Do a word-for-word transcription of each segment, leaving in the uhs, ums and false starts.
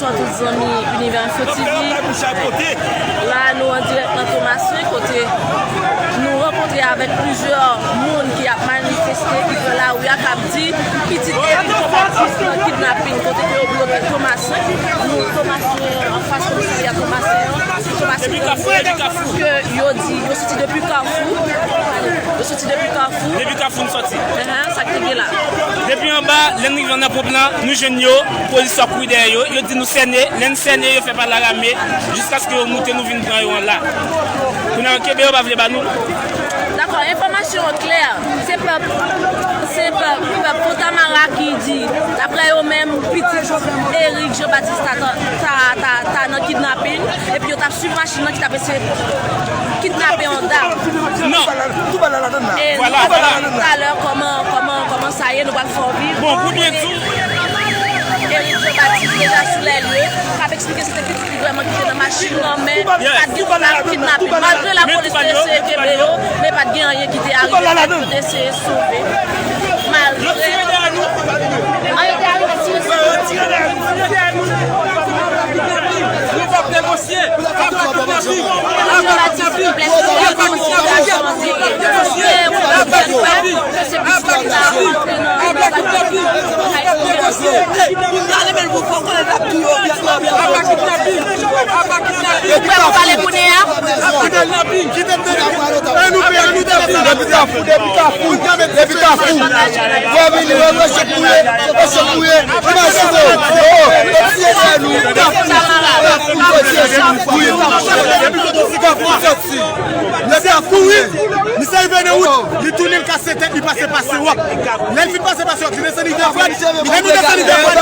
Bonswa tout zanmi Univers Info T V. La, nou an dirèk nan Tomasen, kote nou rankontre avèk plizyè moun ki ap manifeste, ki pran lari a, k ap di pitit Eric Jean Baptiste nan kidnapin, kote ke yo bloke Tomasen. Nou Tomasen, anfas komisarya Tomasen an, Tomasen Grandye, ke yo di yo soti depi Kafou. Yo soti depi Kafou. Depi Kafou n soti. Ahan, sa k te gen la? Depi anba, lè n rive nan ponp lan, nou jwenn yo, polis yo ap kouri dèyè yo. Yo di nou sène, lè n sène, yo fè pa larame, jiskaske yo moute nou vin pran yo an la. Kounye a, kenbe yo pa vle ba nou. Dakò, enfòmasyon an klè. Se pèp, se pèp, pèp Fontamara ki di, daprè yo menm, pitit Eric Jean Baptiste ta, ta, ta, ta nan kidnapin, epi yo t ap swiv machin nan ki t ap eseye kidnape yon dam. Non. E nou pral wè talè kòman, kòman, kòman sa ye, nou pral fè w viv. Bon, pou byen di w, Eric Jean Baptiste deja sou lè lye, k ap eksplike se te pitit li vrèman ki te nan machin nan, men pa t gen kidnapin. Malgre lapolis te eseye kenbe yo, men pa t gen anyen ki te arive, yo te eseye sove. Malgre. An, yo te arive tire sou yo. Nou p ap negosye. Aba kidnapin. Aba kidnapin. Aba kidnapin. Depi Kafou, depi Kafou, depi Kafou, depi Kafou, wè vini, wè, wè, se kouye, wè, se kouye, imajine w, oh, yo tiye dèyè nou, Kafou, Kafou, yo tiye sou nou, kouye, depi Kafou soti, depi Kafou, wi, misye rive nan wout, li tounen, l kase tèt, li pase pa Sewòk. Lè l fin pase pa Sewòk, li desann Rivyè Frèd. Lè nou desann Rivyè Frèd,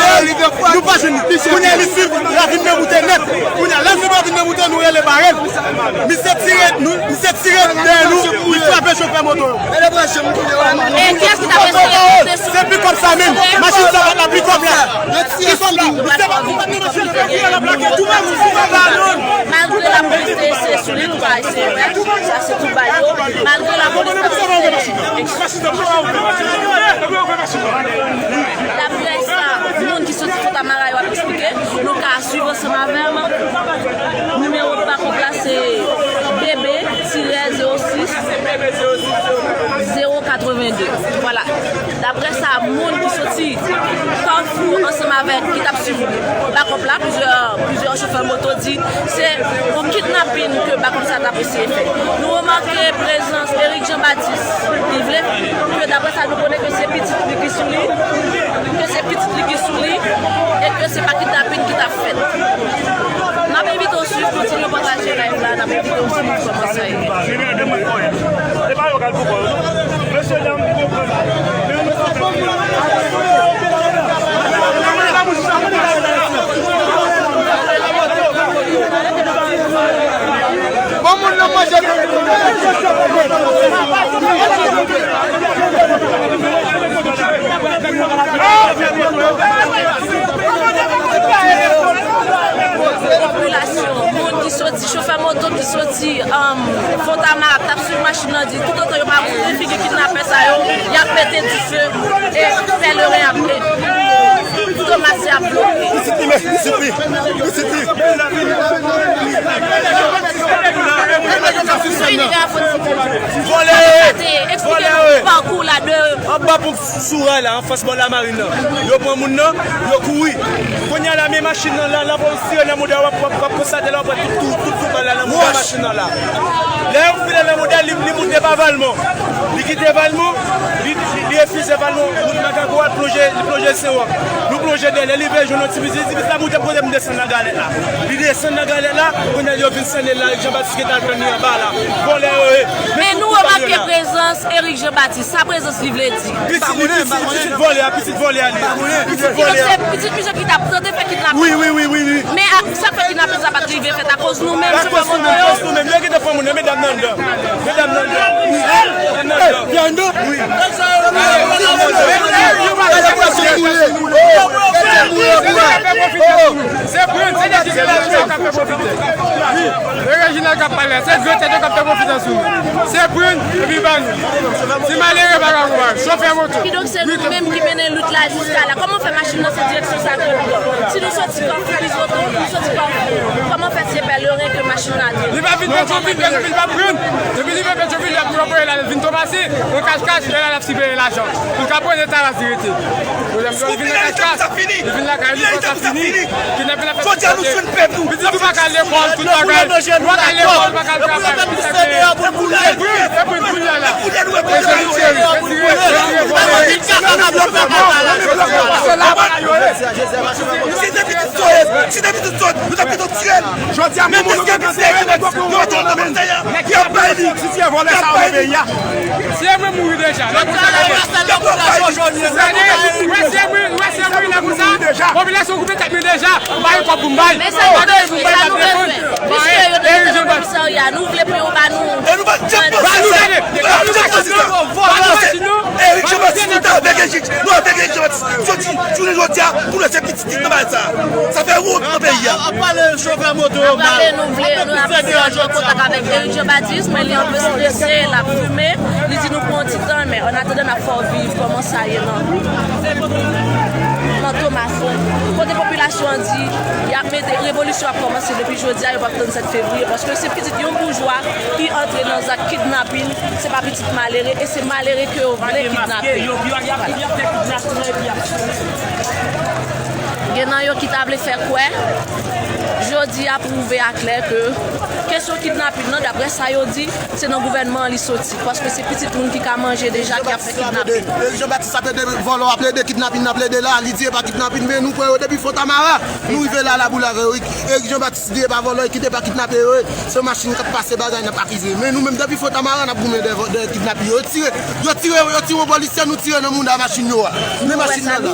nou pa jwenn li. Kounye a, li swiv ravin nan moute nèt. Kounye a, lè l swiv ravin nan moute, nou rele bare l. Misye tire, nou, misye tire dèyè nou, li frape chofè moto yo. E kiyès ki t ap eseye monte sou? Se pikòp sa menm. Machin sa pa t la, pikòp la. Pikòp la. Misye pa t nan machin nan, pikòp la, l ap lage tou menm. Malgre lapolis te eseye sou li, nou pa eseye fè. Sa se tout ba yo. Malgre lapolis t ap eseye. Daprè sa moun ki soti Fontamara yo ap eksplike, nou ka swiv ansanm avè m. Nimewo bakòp la se B B tirè zewo sis zewo katrevenn de. Vwala. Daprè sa moun ki soti Kafou ansanm avèk ki t ap swiv bakòp la, plizyè, plizyè chofè moto di se yon kidnapin ke bakòp sa t ap eseye fè. Nou remake prezans Eric Jean Baptiste. Li vle ke, daprè sa nou konnen, ke se pitit li ki sou li, ke se pitit li ki sou li, e ke se pa kidnapin ki t ap fèt. N ap envite w swiv, kontinye pataje live la, n ap envite w swiv kòman sa ye. Mesye dam, konprann. Bon, moun nan manje. Popilasyon, moun ki soti, chofè moto ki soti, um, Fontamara, k t ap swiv machin nan, di toutotan yo pa montre figi kidnapè sa yo, y ap mete dife e fè leren ap, e Tomasen ap bloke. Pitit li, men, pitit li, pitit li. Vòlè yo ye. Vòlè yo ye. Anba ponp Soura la, anfas bò Lamarin nan. Yo pran moun nan, yo kouri. Kounye a la, men machin nan la, lapolis tire nan modèl, w ap, w ap, w ap konstate la, w ap wè tout, tout, tout, tout bal la nan modèl machin nan la. Lè yo file nan modèl, li, li moute pa Valmont. Li kite Valmont, li, li, li refize Valmont, wout Makako a, li plonje, li plonje Sewòk. Nou plonje dèyè, li vle jwenn yon ti biznis, ti biznis la moute kote m desann nan galèt la. Li desann nan galèt la, kounye a yo vin sène l la, Jean Baptiste ki t al tann li anba la. Vòlè yo ye. Men nou remake prezans Eric Jean Baptiste. Sa prezans li vle di? Pitit li, pitit, pitit vòlè a, pitit vòlè a li ye. Pitit vòlè a. Se pitit misye ki t ap tante fè kidnapin. Wi, wi, wi, wi, wi. Men a, sa k fè kidnapin sa pa t rive fèt akoz nou menm, chofè moto yo. Akoz nou menm, yo gentan pran moun nan, medam nan anndan. Medam nan anndan. Wi. Medam nan anndan. Wi. Se pran, se Reginald k ap fè pwofitè. Wi, e Reginald k ap pale la. Se gran tèt yo k ap fè pwofitè sou nou. Se pran, epi ba nou. Ti malere pa ka konprann. Chofè moto. Kidonk, se nou menm ki mennen lit la jiska la. Kòman fè machin nan se direksyon sa ke l pran? Si nou soti Kafou, nou soti, nou soti Kafou, kòman fè se Pèleren ke machin nan ale? Li pa vin Petyonvil, Petyonvil pa pran. Depi li vin Petyonvil, y ap voye l al vin Tomasen, nan kach kach, lè l al ap sipere lajan. Pou l ka pran eta la dirite. Pwoblèm yo, li vin nan kach kach. Li vin lakay li, fò sa fini. Kidnapin ap fèt tout kote. Pitit ou pa ka al lekòl, tout bagay. Ou pa ka al lekòl, ou pa ka al travay. Pou sa ke, e pou, e pou kounye a la. Retire, retire, retire vòlè. Se la. Si te pitit sòyèz, si te pitit sòyèz, nou t ap gentan tire l. Jodi a, men moun yo gentan tire l, yo gentan nan konsèy a, y ap bay li. Si se vòlè sa yo nan peyi a. Si e mwen mouri deja, lè konsa gade. Gade, ou wè si e mwen, ou wè si e mwen lè konsa, popilasyon koupe tèt mwen deja, m pa gen kòb pou m bay. Men sa nou bezwen, sa nou bezwen. Piske yo deja nan komisarya, nou vle pou yo ba nou. E nou pa janm panse sa. Ba nou gade, ba nou machin nan, ba nou machin nan. Eric Jean Baptiste, nou ta avèk Eric, nou avèk Eric Jean Baptiste. Jodi, jounen jodi a, pou nou se pitit li nan bagay sa. Sa fè wont nan peyi a. Ap pale chofè moto yo mal. Ap pale nou vle, nou ap eseye antre an kontak avèk Eric Jean Baptiste, men li anpe strese, l ap fimen. Li di nou pran yon ti tan, men an atandan n ap fè w viv kòman sa ye nan, nan Tomasen. Kote popilasyon an di, y ap mete, revolisyon ap kòmanse depi jodi a, yo p ap tann sèt fevriye, paske se pitit yon boujwa ki antre nan zak kidnapin, se pa pitit malere, e se malere ke yo vle kidnape. Vwala. Gen nan yo ki ta vle fè kwè, jodi a pwouve aklè ke kesyon kidnapin nan, daprè sa yo di, se nan gouvènman an li soti, paske se pitit moun ki ka manje deja ki ap fè kidnapin. Eric Jean Baptiste ap plede vòlè, ap plede kidnapin, ap plede la, li di e pa kidnapin, men nou pran yo depi Fontamara, nou rive la, Laboul avè yo. Eric Jean Baptiste di e pa vòlè, kite pa kidnape yo, se machin k ap pase bagay n ap akize. Men nou menm depi Fontamara, n ap goumen dèyè, dèyè kidnapin yo. Yo tire, yo tire, yo tire yon polisye, nou tire nan mouda machin yo a. Men machin nan la.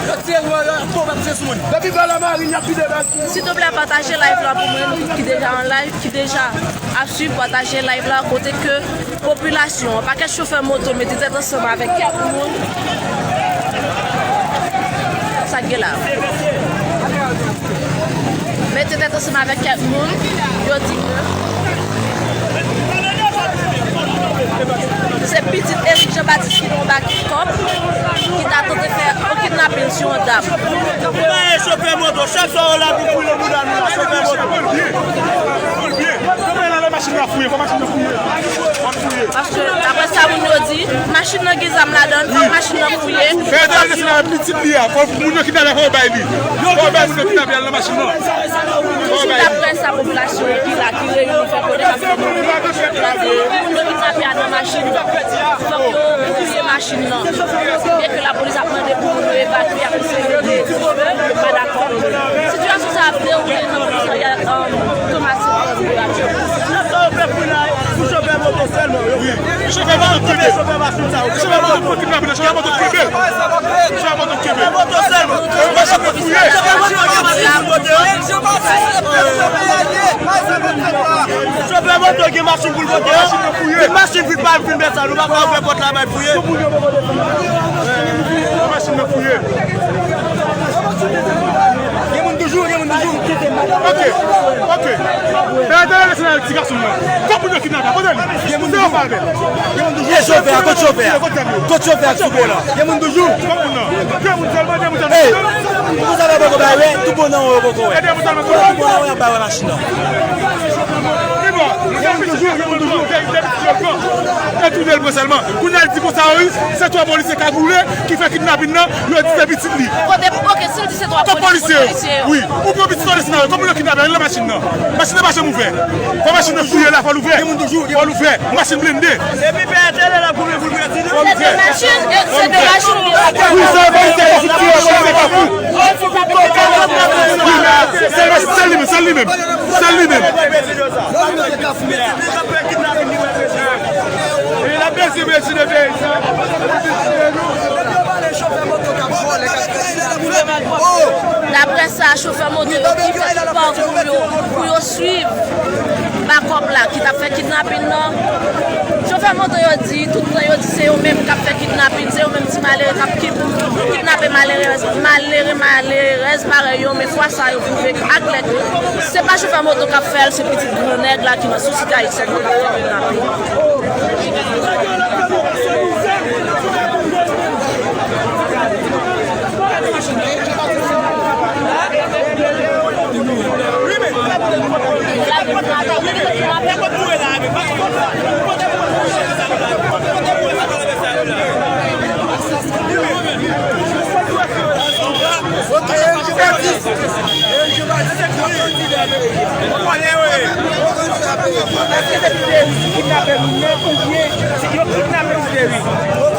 Yo tire, yo, yo, yo, yo tire sou moun. Depi Vèlè Marin, y ap vide bal. Silvouplè, pataje live la pou mwen, nou tout ki deja an live, ki deja ap swiv, pataje live la, kote ke popilasyon, pakèt chofè moto mete tèt ansanm avèk kèk moun. Sa k gen la? Mete tèt ansanm avèk kèk moun, yo di ke se pitit Eric Jean Baptiste ki nan yon bakòp, ki ta tante fè yon kidnapin sou yon dam. Ou pa e chofè moto, chak swa ou la pou boule bouda nou la, chofè moto. Fò l byen. Fò l byen. Fò machin nan fouye, fò machin nan fouye. Fò l fouye. Paske, daprè sa moun yo di, machin nan gen zam ladan l, fò machin nan fouye. Fè dènye sena pitit li a, fò moun yo kidnape fò yo bay li. Fò yo bay moun yo kidnape al nan machin nan. Fò yo bay li. Daprè sa popilasyon ki la, ki reyini fè konnen, paske nou di, moun yo kidnape al nan machin, fòk yo fouye machin nan. Byen ke lapolis ap mande pou moun yo evakye, ap eseye ede, yo pa dakò. Sitiyasyon sa ap dewoule nan komisarya, um, Tomasen. Sa yo fè pou la, pou chofè moto sèlman, yo. Wi. Chofè moto kenbe. Chofè moto kenbe. Chofè moto kenbe. Chofè moto kenbe. Chofè moto sèlman. Chofè moto gen machin pou l pote yo. Chofè moto gen machin pou l pote yo. Tout machin vin pa vin fè sa, nou pa ka ouvè pòt la bay fouye. Tout moun yo fouye. Tout machin nan fouye. Gen moun toujou, gen moun toujou. Ok, ok. Fè atè lè nasyonal ti gason nan. Kòm moun yo kidnape, kote li? Gen moun toujou. Gen moun toujou. E chofè a, kot chofè a? Kot chofè a ki sou pon nan? Gen moun toujou. Kòm moun nan. Gen moun sèlman, gen moun sèlman. Ey, pou sa fè poko bay wè, tout bon nan yo poko wè. Tout bon nan yo ap bay wè machin nan. Gen moun toujou, gen moun toujou. E tounen l pran sèlman. Kounye a l di konsa, wi, se twa polisye kagoule ki fè kidnapin nan, yo di se pitit li. Kote, ok, si l di se twa polisye, polisye yo. Wi, ou pran pitit twa desina yo, kòman yo kidnape, ale nan machin nan. Machin nan pa janm ouvè. Fò machin nan fouye la, fò l ouvè. Fò l ouvè. Machin blende. Epi pè tele la pou mwen pou l presi. Se de machin, se de machin li la. Wi, se polisye ki fè kidnapin nan. Wi, men se, se li menm, se li menm. Se li menm. Daprè sa, chofè moto yo ki fè tout pakou yo pou yo swiv bakòp la ki t ap fè kidnapin nan. Chofè moto yo di, tout tan yo di se yo menm k ap fè kidnapin, se yo menm ti malere k ap kid-, kidnape malerèz, malere, malerèz parèy yo, men fwa sa yo pwouve ak lè ke se pa chofè moto k ap fè l, se pitit gran nèg la ki nan sosyete ayisyèn nan k ap fè kidnapin.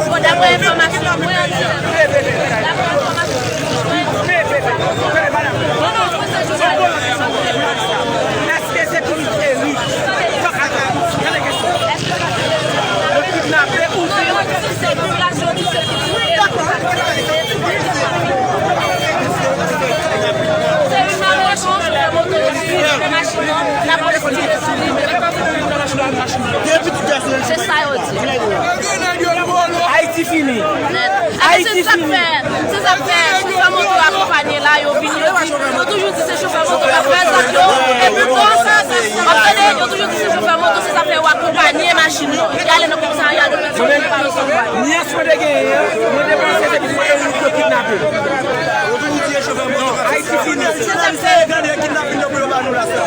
Bon, daprè enfòmasyon mwen, daprè enfòmasyon mwen, non, non, mwen se jounalis. Èske sekirite wi? Fòk ap gade kesyon. Yo kidnape ou se yo. Se yon malere, se yon moto, se yon machin, non. Lapolis tire sou li. Se sa yo di. Ayiti fini. Nèt. Ayiti fini. Se sa k fè, se sa k fè chofè moto akonpanye la, yo vini, yo di, yo toujou di se chofè moto k ap fè zak yo. Epi bon, w ap tande, yo toujou di se chofè moto, se sa k fè yo akonpanye machin nan. Y ale nan komisarya de Petyonvil, pa yo sanway. Ni aswè de genyen, mwen te panse se pou yo kidnape. Yo toujou di se chofè moto k ap fè zak yo. Ayiti fini. Se sa k fè. Gade kidnapin yo pou yo ba nou la sa.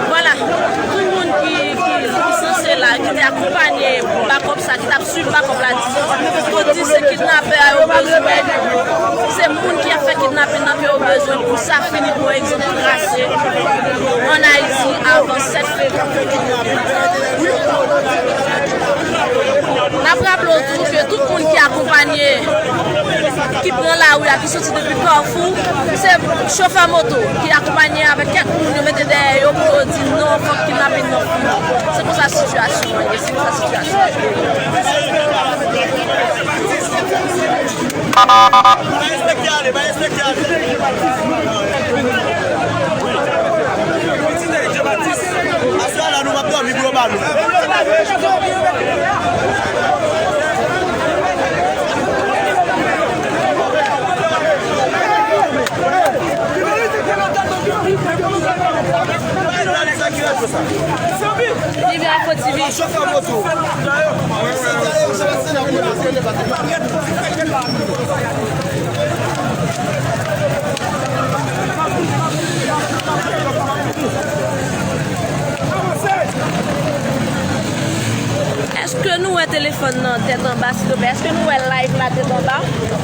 Vwala, tout moun ki, ki, ki sanse la, ki te akonpanye bakòp sa, ki t ap swiv bakòp la, dizon, pou di se kidnapè a yo bezwen, se moun ki ap fè kidnapin nan ke yo bezwen pou sa fini, pou egzanp, trase ann Ayiti avan sèt fevriye. N ap raple w tou ke tout moun ki akonpanye, ki pran lari a, ki soti depi Kafou, se chofè moto ki akonpanye avèk kèk moun yo mete dèyè yo pou yo di non, fòk kidnapin nan fini. Se konsa sitiyasyon an ye, se konsa sitiyasyon an ye. Ba enspektè ale, ba enspektè ale. Aswè a la nou p ap dòmi pou yo ba nou. Liberasyon T V. Èske nou wè telefòn nan tèt anba, silvouplè? Èske nou wè live la tèt anba?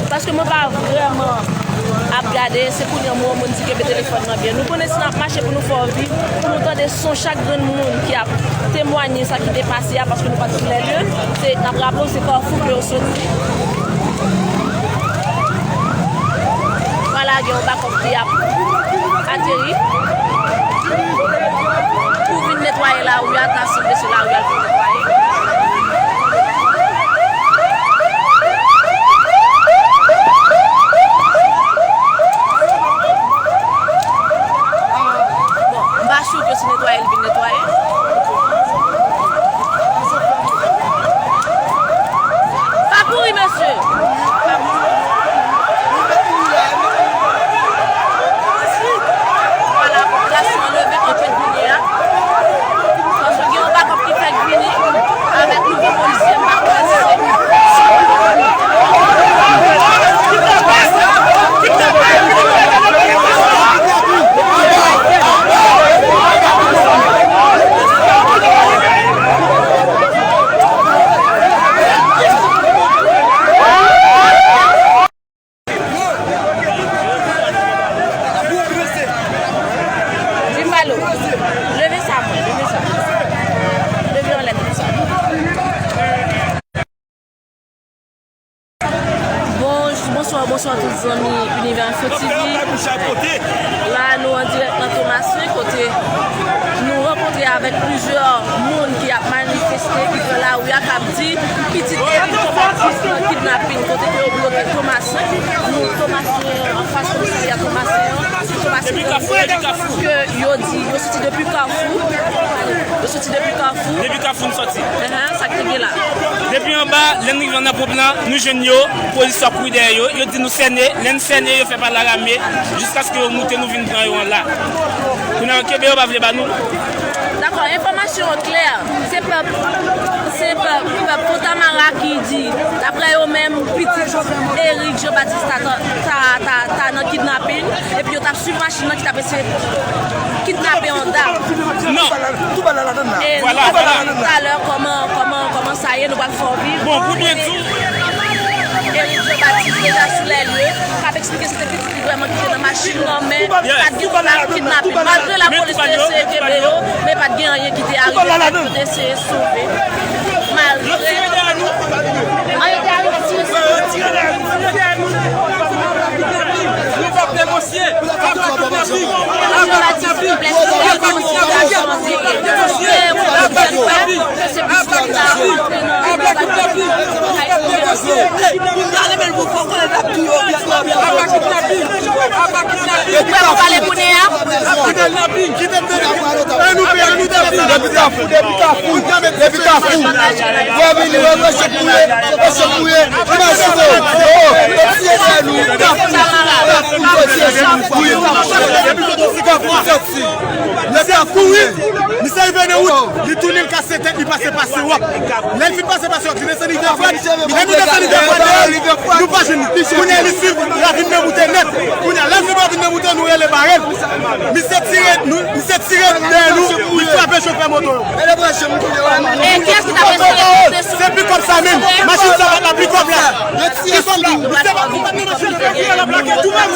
Paske mwen pa vrèman ap gade, se kounye a m wè moun di kenbe telefòn nan byen. Nou konnen si n ap mache pou nou fè w viv, pou nou tande son chak grenn moun ki ap temwanye sa ki te pase a, paske nou pa t sou lè lye, se, n ap raple w, se Kafou ke yo soti. Vwala, gen yon bakòp ki ap ateri pou vin netwaye lari a, ta sanble se lari a l vin netwaye. Bon, m pa si ke se netwaye l vin netwaye. Pa kouri, mesye! Vwala, popilasyon an leve kanpe kounye a. Paske gen yon bakòp ki fèk vini avèk nouvo polisye, m pa kwè se Di m ba l, leve sa mwen, leve sa. Leve anlè tout sa. Bonj-, bonswa, bonswa tout zanmi Univers Info T V. La, nou an dirèk nan Tomasen, kote nou rankontre avèk plizyè moun ki ap manifeste, ki pran lari a, k ap di pitit Èv Jean Baptiste nan kidnapin, kote ke yo bloke Tomasen. Nou Tomasen, anfas komisarya Tomasen an. Depi Kafou, depi Kafou. Ke yo di, yo soti depi Kafou. Yo soti depi Kafou. Depi Kafou n soti. Ahan, sa k te gen la? Depi anba, lè n rive nan ponp lan, nou jwenn yo, polis yo ap kouri dèyè yo. Yo di nou sène, lè n sène, yo fè pale arame, jiskaske yo moute, nou vin pran yo anla. Kounye a, kenbe yo pa vle ba nou. Dakò, enfòmasyon an klè. Se pèp, se pèp, pèp Fontamara ki di, daprè yo menm, pitit Eric Jean Baptiste ta, ta, ta, ta nan kidnapin, epi yo t ap swiv machin nan ki t ap eseye kidnape yon dam. Non. E nou pral wè talè kòman, kòman, kòman sa ye, nou pral fè w viv. Bon, pou byen di w, Eric Jean Baptiste deja sou lè lye, k ap eksplike se te pitit li vrèman ki te nan machin nan, men pa t gen kontak kidnapin. Malgre lapolis te eseye kenbe yo, men pa t gen anyen ki te arive, yo te eseye sove. Malgre. An, yo te arive tire sou yo. Nou p ap negosye. Aba kidnapin. Aba kidnapin. Aba kidnapin. Aba kidnapin. Aba kidnapin. Depi Kafou, depi Kafou, depi Kafou. Wè vini, wè, wè, se kouye, wè, se kouye. Imajine w. Oh, yo tiye dèyè nou. Kafou, Kafou, yo tiye dèyè nou. Kafou, soti. Misye ap kouri. Misye rive nan wout. Li tounen, l kase tèt, li pase pa Sewòk. Lè l fin pase pa Sewòk, li desann Rivyè Frèd. Lè nou desann Rivyè Frèd, nou pa jwenn li. Kounye a, li swiv ravin nan Moute nèt. Kounye a, lè l swiv ravin nan Moute, nou rele bare l. Misye tire, nou, misye tire dèyè nou, li frape chofè moto yo. E kiyès ki t ap eseye monte sou. Se pikòp sa menm. Machin sa pa t la, pikòp la. Pikòp la. Misye pa t nan machin nan, pikòp la plake tou menm.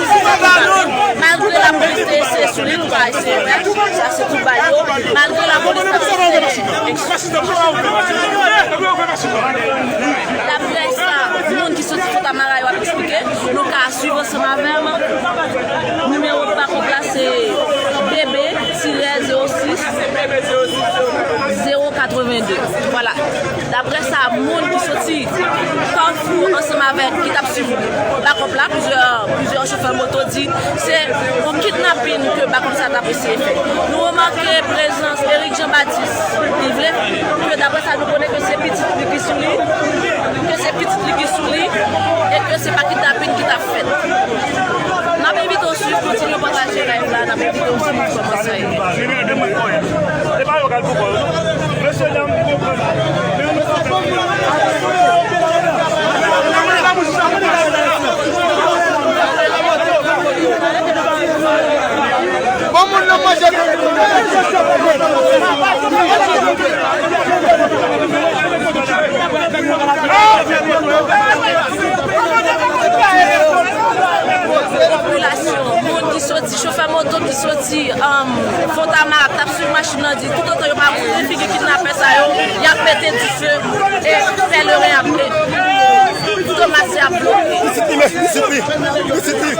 Malgre lapolis te eseye sou li, nou pa eseye fè sa, se tou ba yo. Malgre lapolis t ap eseye. Daprè sa moun ki soti Fontamara yo ap eksplike, nou ka swiv ansanm avè m. Nimewo bakòp la se B B tirè zewo sis zewo katrevenn de. Vwala. Daprè sa moun ki soti Kafou ansanm avèk ki t ap swiv bakòp la, plizyè, plizyè chofè moto di se yon kidnapin ke bakòp sa t ap eseye fè. Nou remake prezans Eric Jean Baptiste. Li vle ke, daprè sa nou konnen, ke se pitit li ki sou li, ke se pitit li ki sou li, e ke se pa kidnapin ki t ap fèt. N ap envite w swiv, kontinye pataje live la, n ap envite w swiv kòman sa ye. E pa yo k al pou kò yo, non. Mesye dam, konprann. Men nou pa fè moun nan. Bon, moun nan manje. Popilasyon, moun ki soti, chofè moto ki soti, um, Fontamara, k t ap swiv machin nan, di toutotan yo pa montre figi kidnapè sa yo, y ap mete dife e pèleren ap, e, Tomas ap bloke. Pitit li, pitit li, pitit li.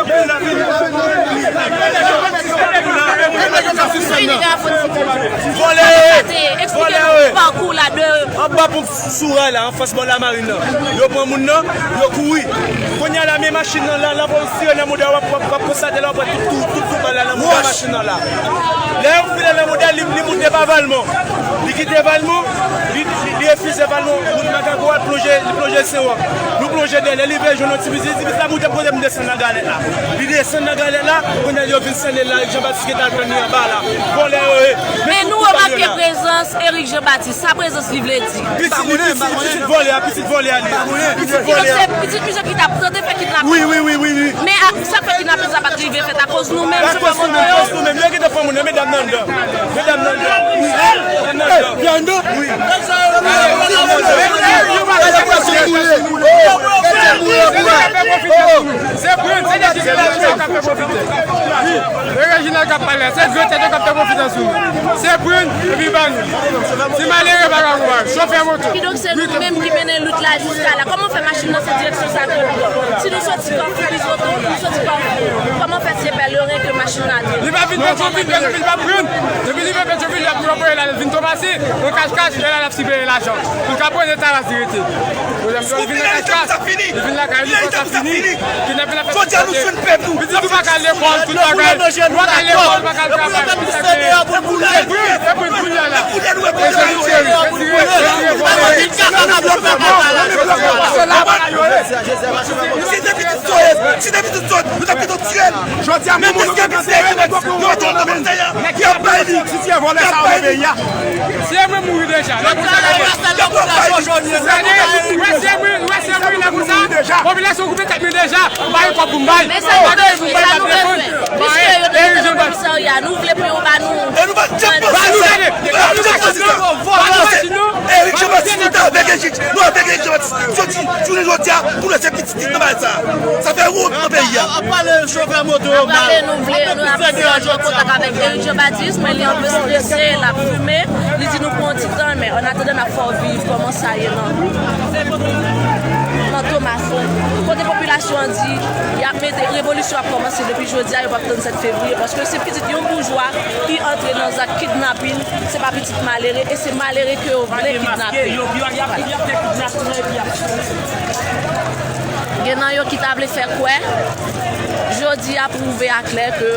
Vòlè! Vòlè! Eksplike nou pakou la de. Anba ponp sou ray la, anfas bò lamarin nan. Yo pran moun nan, yo kouri. Kounye a la, men machin nan la, lapolis tire nan modèl, w ap, w ap, w ap konstate la, w ap wè tout, tout, tout, tout bal la nan modèl machin nan la. Lè yo file nan modèl, li, li moute pa Valmont. Li kite Valmont, li, li, li refize Valmont, wout Makago a, li plonje, li plonje Sewòk. Nou plonje dèyè, lè li vle jwenn yon ti biznis, ti biznis la moute kote m desann nan galèt la. Li desann nan galèt la, kounye a yo vin sène l la, Jean Baptiste ki t al tann li anba la. Vòlè yo ye. Men nou remake prezans Eric Jean Baptiste, sa prezans li vle di. Pitit li, pitit, pitit vòlè a, pitit vòlè a li ye. Pitit vòlè a. Donk se pitit misye ki t ap tante fè kidnapin. Wi, wi, wi, wi, wi. Men a, sa k fè kidnapin sa pa t rive fèt akoz nou menm, chofè moto yo. Akoz nou menm, yo gentan pran moun nan, medam nan anndan. Medam nan anndan. Wi. Medam nan anndan. Wi. Medam nan anndan. Wi. Se pran, se de ki fè la, sa ka fè pwofite. Wi. E Reginald k ap pale la, se grenn tèt yo k ap fè konfidans sou nou. Se pran, epi ba nou. Ti malere pa ka konprann. Chofè moto. Kidonk se nou menm ki mennen lit la jiska la. Kòman fè machin nan se direksyon sa ke l pran? Si nou soti Kafou, nou soti, nou soti Kafou, kòman fè se pèleren ke machin nan ale? Li pa Vin Petyonvil, Petyonvil pa pran. Depi li vin Petyonvil, y ap anvoye l al vin Tomasen, nan kach kach, e la l ap siveye lajan. Pou l ka pran eta la direte. Pwoblèm sa, li vin nan kach kach, li vin lakay li, kòb sa fini. Kidnapin ap fèt tout kote. Pitit ou pa ka al lekòl, tout bagay. Ou pa ka al lekòl, ou pa ka al travay. Pou sa ke, e pou, e pou kounye a la. Retire, retire, retire. Si te pitit Soyèz, si te pitit Soyèz, nou t ap kite w tiye l. Jodi a, men moun yo gen pitit yo, yo mete yo nan montagne, y ap bay li. Si se vòlè sa yo nan peyi a. Si e mwen mouri deja, lè konsa gade. Y ap bay li. Gade, wè si e mwen, wè si e mwen lè konsa. Popilasyon koupe tèt mwen deja. M pa gen kòb pou m bay. Men sa nou bezwen, sa nou bezwen. Piske yo te mete nan komisarya, nou vle pou yo ba nou. E nou pa janm panse sa. Nou pa janm panse sa. Ba nou machin nan. Eric Jean Baptiste, nou ta avèk Eric, nou avèk Eric Jean Baptiste. Jodi, jounen jodi a, pou nou se pitit li nan bagay sa. Sa fè wont nan peyi a. Ap pale chofè moto yo mal. Ap pale nou vle, nou ap fè kontak avèk Eric Jean Baptiste, men li anpe strese, l ap fimen. Li di nou pran yon ti tan, men an atandan n ap fè w viv kòman sa ye nan, nan Tomasen. Kote popilasyon an di, y ap mete, revolisyon ap kòmanse depi jodi a, yo p ap tann sèt fevriye, paske se pitit yon boujwa ki antre nan zak kidnapin, se pa pitit malere, e se malere ke yo vle kidnape. Gen nan yo ki ta vle fè kwè, jodi a pwouve aklè ke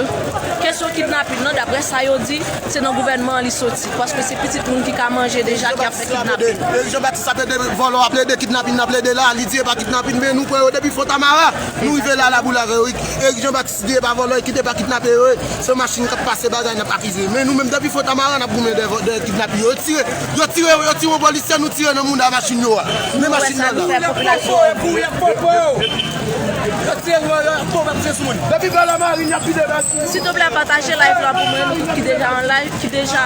kesyon kidnapin nan, daprè sa yo di, se nan gouvènman an li soti, paske se pitit moun ki ka manje deja ki ap fè kidnapin. Eric Jean Baptiste ap plede vòlè, ap plede kidnapin, ap plede la, li di e pa kidnapin, men nou pran yo depi Fontamara, nou rive la, Laboul avè yo. Eric Jean Baptiste di e pa vòlè, kite pa kidnape yo, se machin k ap pase bagay n ap akize. Men nou menm depi Fontamara, n ap goumen dèyè, dèyè kidnapin yo. Yo tire, yo tire, yo tire yon polisye, nou tire nan mouda machin yo a. Men machin nan la. Yo tire, yo, yo, yo, yo tire sou moun. Depi Granmarin, y ap vide bal. Silvouplè, pataje live la pou mwen, nou tout ki deja an live, ki deja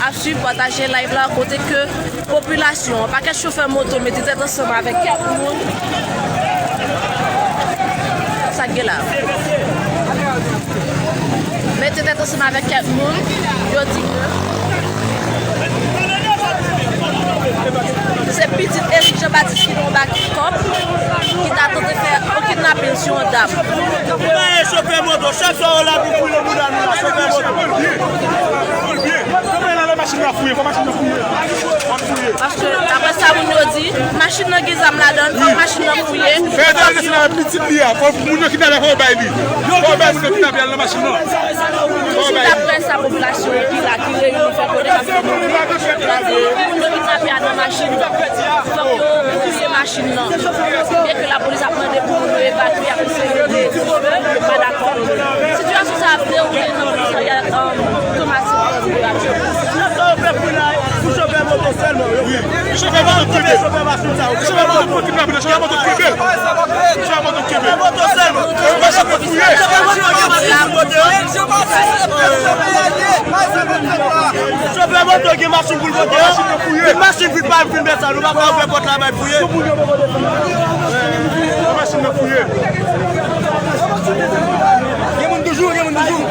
ap swiv, pataje live la, kote ke popilasyon, pakèt chofè moto mete tèt ansanm avèk kèk moun. Sa k gen la? Mete tèt ansanm avèk kèk moun, yo di ke se pitit Eric Jean Baptiste ki nan yon bakòp, ki ta tante fè yon kidnapin sou yon dam. Ou pa e chofè moto, chak swa ou la pou boule bouda nou la, chofè moto. Kòman la, lè machin nan fouye, fò machin nan fouye. Ap fouye. Paske, daprè sa moun yo di, machin nan gen zam ladan l, fò machin nan fouye. Fè dèyè desann avèk pitit li a, fò moun yo kidnape fò yo bay li. Fò yo bay moun yo kidnape al nan machin nan. Fò yo bay li. Daprè sa popilasyon ki la, ki reyini fè konnen, paske nou di, gade, moun yo kidnape al nan machin nan. Fòk yo fouye machin nan. Byen ke lapolis ap mande pou moun yo evakye, ap eseye ede, yo pa dakò. Sitiyasyon sa ap dewoule nan komisarya, um, Tomasen. Sa yo fè pou la, pou chofè moto sèlman, yo. Wi. Chofè moto kenbe. Chofè moto pran kidnapin, chofè moto kenbe. Chofè moto kenbe. Chofè moto sèlman. Chofè moto gen machin pou l pote yo. Chofè moto gen machin pou l pote yo. Tout machin vin pa vin fè sa, nou pa ka ouvè pòt la bay fouye. Tout moun yo fouye. Gen moun toujou, gen moun toujou.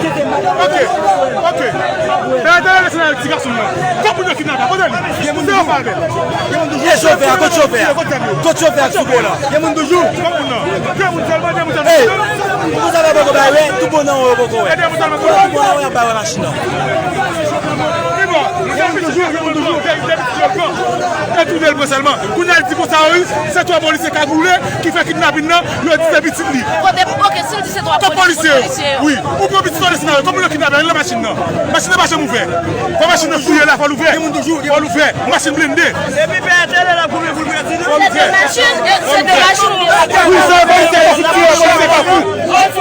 Ok, ok. Fè atè lè lese nan ti gason nan. Kòm moun yo kidnape, kote li? Gen moun toujou. Gen moun toujou. E chofè a, kot chofè a? Kot chofè a sou pon la? Gen moun toujou. Kòm moun nan. Gen moun sèlman, gen moun sèlman. Ey, pou sa la poko bay wè, tout bon nan yo poko wè. Tout bon nan yo bay wè machin nan. Gen moun toujou, gen moun toujou. E tounen l pran sèlman. Kounye a l di konsa, wi, se twa polisye kagoule ki fè kidnapin nan, yo di se pitit li. Kote, ok, si l di se twa polisye, polisye yo. Wi, ou pran pitit ou desann avè l, kòm yo kidnape l nan machin nan. Machin nan pa janm ouvè. Fò machin nan fouye la, fò l ouvè. Fò l ouvè. Machin blende. Epi pè tele la pou mwen pou l prèdi nou. Fò l ouvè. Se de machin, e se de machin li la. Wi, se polisye, se polisye pa fou. Wi, men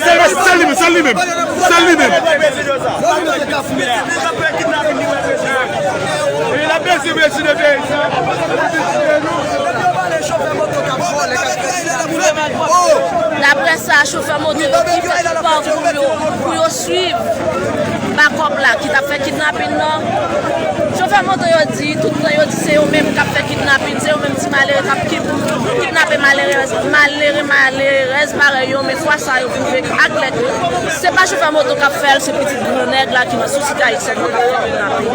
se, se li menm, se li menm. Se li menm. Daprè sa, chofè moto yo ki fè tout pakou yo pou yo swiv bakòp la ki t ap fè kidnapin nan. Chofè moto yo di, tout tan yo di se yo menm k ap fè kidnapin, se yo menm ti malere k ap ki-, kidnape malere, malere, malerèz parèy yo, men fwa sa yo vin vle aklè ke se pa chofè moto k ap fè l, se pitit gran nèg la ki nan Sosite Ayisyèn nan k ap fè kidnapin.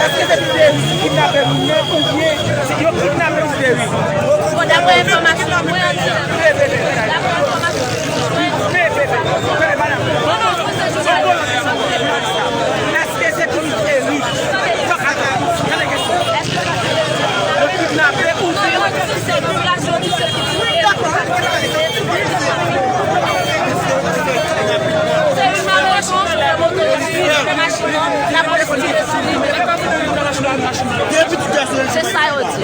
Èske se kidnape nou menm oubyen se yo kidnape nou de wi? Bon, daprè enfòmasyon mwen, daprè enfòmasyon mwen, non, non, mwen se jounalis. Èske se kidnape wi? Yo kidnape oubyen Se sa yo di.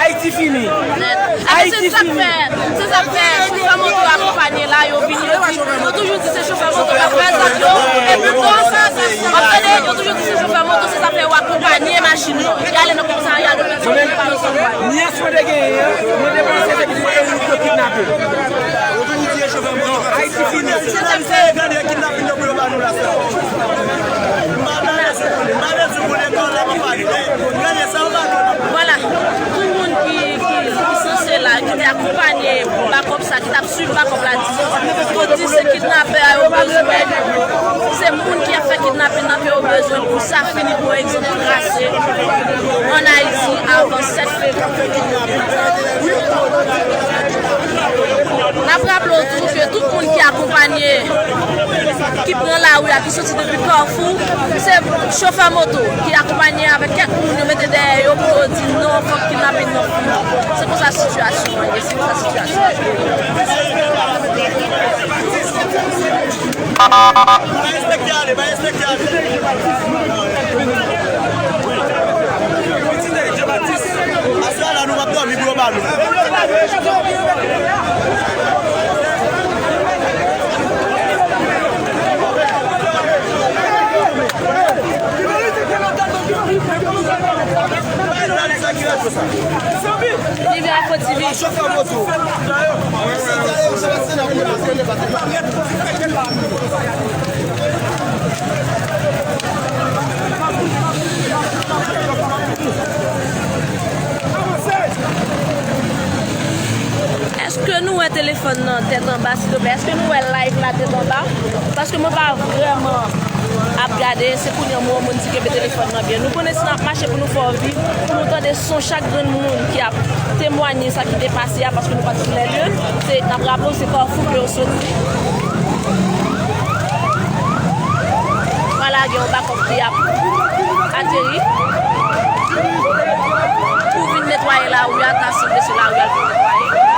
Ayiti fini. Nèt. Ayiti fini. Se sa k fè, se sa k fè chofè moto akonpanye la, yo vini, yo di, yo toujou di se chofè moto k ap fè zak yo, epi bon, w ap tande, yo toujou di se chofè moto, se sa k fè yo akonpanye machin yo. Y ale nan komisarya de Petyonvil, pa yo sanble. Ni aswè de genyen an, mwen te panse se pou Erik yo kidnape. Ayiti fini. Se sa k fè. Vwala, tout moun ki, ki, ki sanse la, ki te akonpanye bakòp sa, ki t ap swiv bakòp la, di, pou di se kidnapè a yo bezwen, se moun ki ap fè kidnapin nan ke yo bezwen pou sa fini, pou egzanp, trase ann Ayiti avan sèt fevriye. N ap raple w tou ke tout moun ki akonpanye, ki pran lari a, ki soti depi Kafou, se chofè moto ki akonpanye avèk kèk moun yo mete dèyè yo pou yo di non, fòk kidnapin nan fini. Se konsa sitiyasyon an ye, se konsa sitiyasyon an ye. Ba enspektè ale, ba enspektè ale. Aswè a la nou p ap dòmi pou yo ba nou. Rivyè Fò T V. Èske nou wè telefòn nan tèt anba, silvouplè? Èske nou wè live la tèt anba? Paske mwen pa vrèman ap gade, se kounye a m wè yon moun di kenbe telefòn nan byen. Nou konnen si n ap mache pou nou fè w viv, pou nou tande son chak grenn moun ki ap temwanye sa ki te pase a, paske nou pa t sou lè lye. Se, n ap raple w, se Kafou ke yo soti. Vwala, gen yon bakòp ki ap ateri pou vin netwaye lari a, ta sanble se lari a l vin netwaye.